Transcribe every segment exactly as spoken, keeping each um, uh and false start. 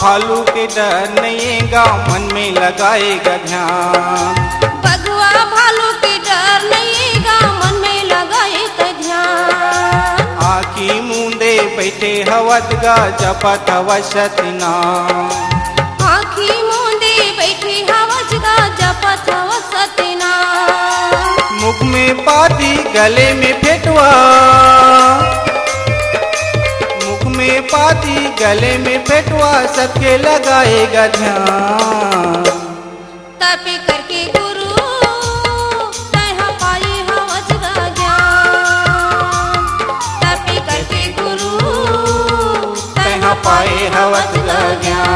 भालू के डर नइये गा, मन में लगाए गा ध्यान। बघवा भालू के डर नइये गा, मन में लगाए गा ध्यान। आँखी मूंदे बइठे हवस गा, जपत हवस सतनाम। आँखी मूंदे बइठे हवस गा, जपत हवस सतनाम। मुख में पाती, गले में फेटवा, मुख में पाती, गले में फेटवा, सबके लगाए गा ध्यान। तपे करके गुरु, तैं हा पाए हवस गा ज्ञान। तपे करके गुरु, तैं हा पाए हवस गा ज्ञान।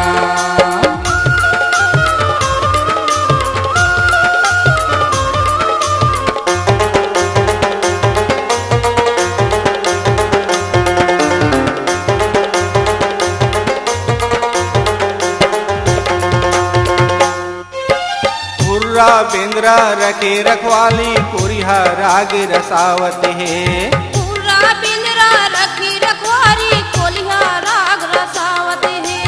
हुर्रा बेंदरा रखे रखवाली, कोरिहा राग रसावत हे। हुर्रा बेंदरा रखे रखवाली, कोरिहा राग रसावत हे।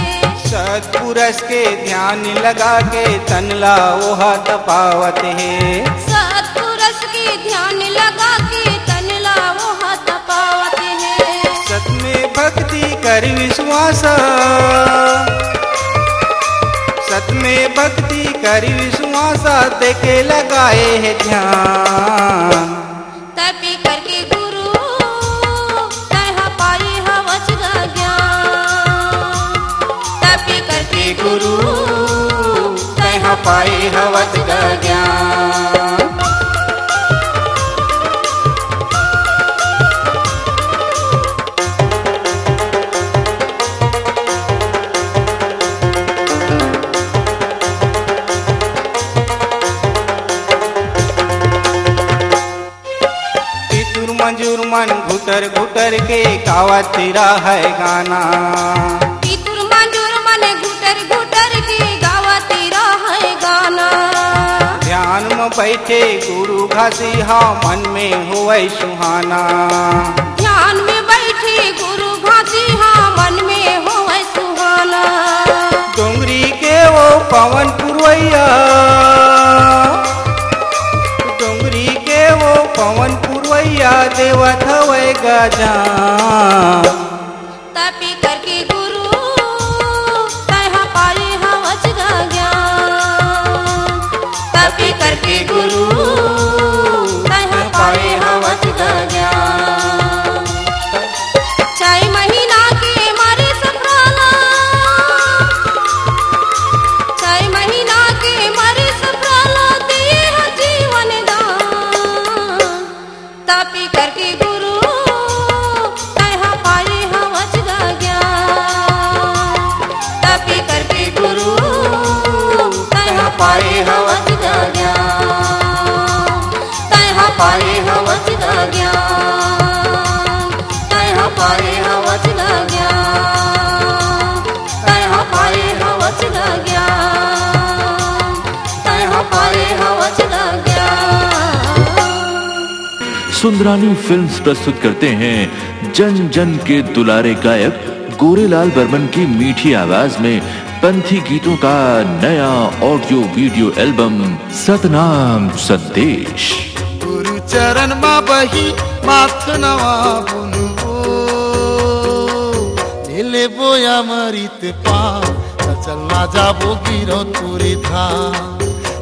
सतपुरस के ध्यान लगा के, तन ला ओहा तपावत हे। सतपुरस के ध्यान लगा के, तन ला ओहा तपावत हे। सत में भक्ति करी विश्वास, सत में भक्ति करी विश्वास, देके लगाए हे ध्यान। तपे करके गुरु, तैं हा पाए हवस गा ज्ञान। तपे करके गुरु, तैं हा पाए हवस गा ज्ञान। पितुर मंजुर मन घुटर घुटर के गावत रहय गाना। पितुर मंजुर मन घुटर घुटर के गावत रहय गाना। ध्यान म बइठे गुरु घासी हा, मन में होवय सुहाना। ध्यान में बइठे गुरु घासी हा, मन में होवय सुहाना। डोंगरी के वो पवन पुरवैया, डोंगरी के वो पवन पुरवैया, देवत हवय गा ज्ञान। तपे करके गुरु, तैं हा पाए हवस गा ज्ञान। तपे करके गुरु, तैं हा पाए हवस गा ज्ञान। छय महीना के मरे सफराला, छय महीना के मरे सफराला, दे हा जीवन दान। तपे करके गुरु, तैं हा पाए हवस गा ज्ञान। तपे करके गुरु, तैं हा पाए हवस गा ज्ञान। तैं हा पाए हवस गा ज्ञान। तैं हा पाए हवस गा ज्ञान। तैं हा पाए हवस गा ज्ञान। तैं हा पाए हवस गा ज्ञान। सुंदरानी फिल्म्स प्रस्तुत करते हैं जन जन के दुलारे गायक गोरेलाल बर्मन की मीठी आवाज में पंथी गीतों का नया ऑडियो वीडियो एल्बम सतनाम संदेश। गुरु चरण मा बही माथ नवा बुनबो, ले लेबो अमृत पान, त चलना जाबो गिरौदपुरी धाम।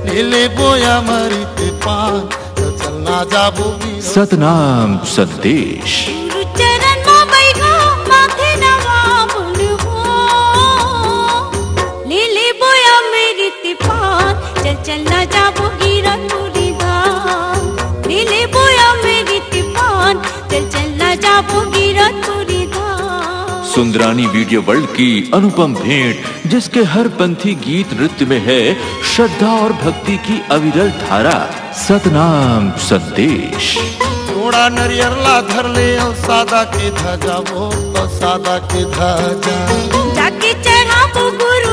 ले लेबो अमृत पान, त चलना जाबो गिरौदपुरी। सतनाम संदेश। गुरु चरण मा बइहा माथे नवा बुनबो, ले लेबो अमृत पान, चल चलना जाबो गिरौदपुरी धाम। ले लेबो अमृत पान, चल चलना जाबो गिरौदपुरी धाम। सुंदरानी वीडियो वर्ल्ड की अनुपम भेंट, जिसके हर पंथी गीत नृत्य में है श्रद्धा और भक्ति की अविरल धारा। सतनाम संदेश। जोड़ा नरियर ला धर ले अउ सादा के ध्वजा वो, अउ सादा के ध्वजा। जाके चढ़ाबो गुरु